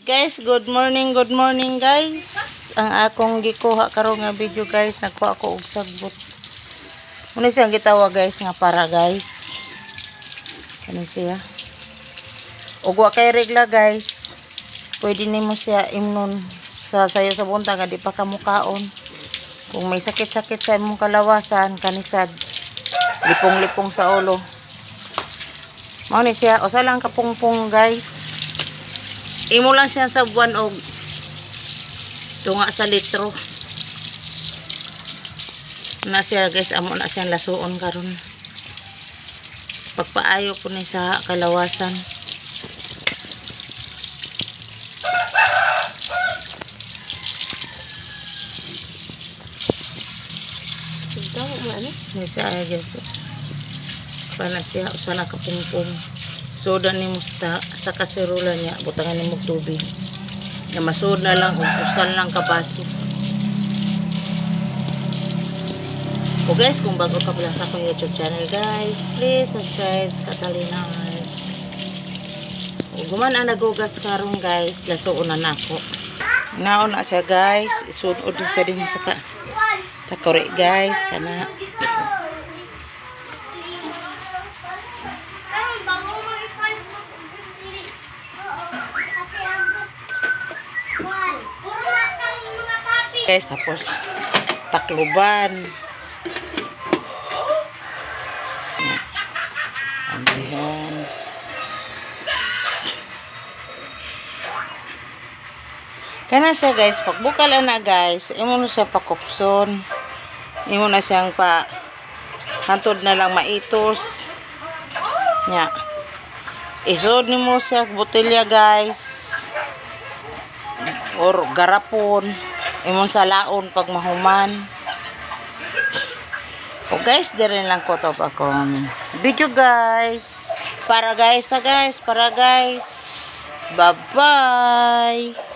Guys, good morning guys. Ang akong gikuha karon nga video guys, nagkuha ko og sagbot. Muna siyang gitawag guys nga para guys. Kani siya. Ug wa kay regla guys. Pwede nimo siya imnon sa sayo sa buntag nga di pa ka mukaon. Kung may sakit-sakit sa imong kalawasan, kanisad lipong-lipong sa ulo. Mao ni siya, usa lang kapungpong guys. Imo lang siya sa buwan og tunga sa litro. Na siya guys, amo na siyang lasuon karon. Pagpaayo ko ni sa kalawasan. Ni siya guys. Pana siya usa na kapungpong. Soda ni mo sa kaserola niya, butangan nimo tubig. Nga masud na lang og usa lang ka baso. O guys, kung bago ka pa lang sa akong YouTube channel guys, please subscribe Catalina Art. O guman ang nagugas karon guys, lasuon na nako. Naon na siya guys, isunod din siya din sa ka takore guys kana. Guys, tapos takluban. Ayan. Kana siya guys, pagbukal ana guys, imo na siya pakupson. Imo na siyang pa hantod na lang maitos. Nya. Isod nimo siya botelya guys. Or garapon. Imong salaon pag mahuman. O guys, dire lang ko to akong video guys. Para guys ha guys, para guys. Bye-bye.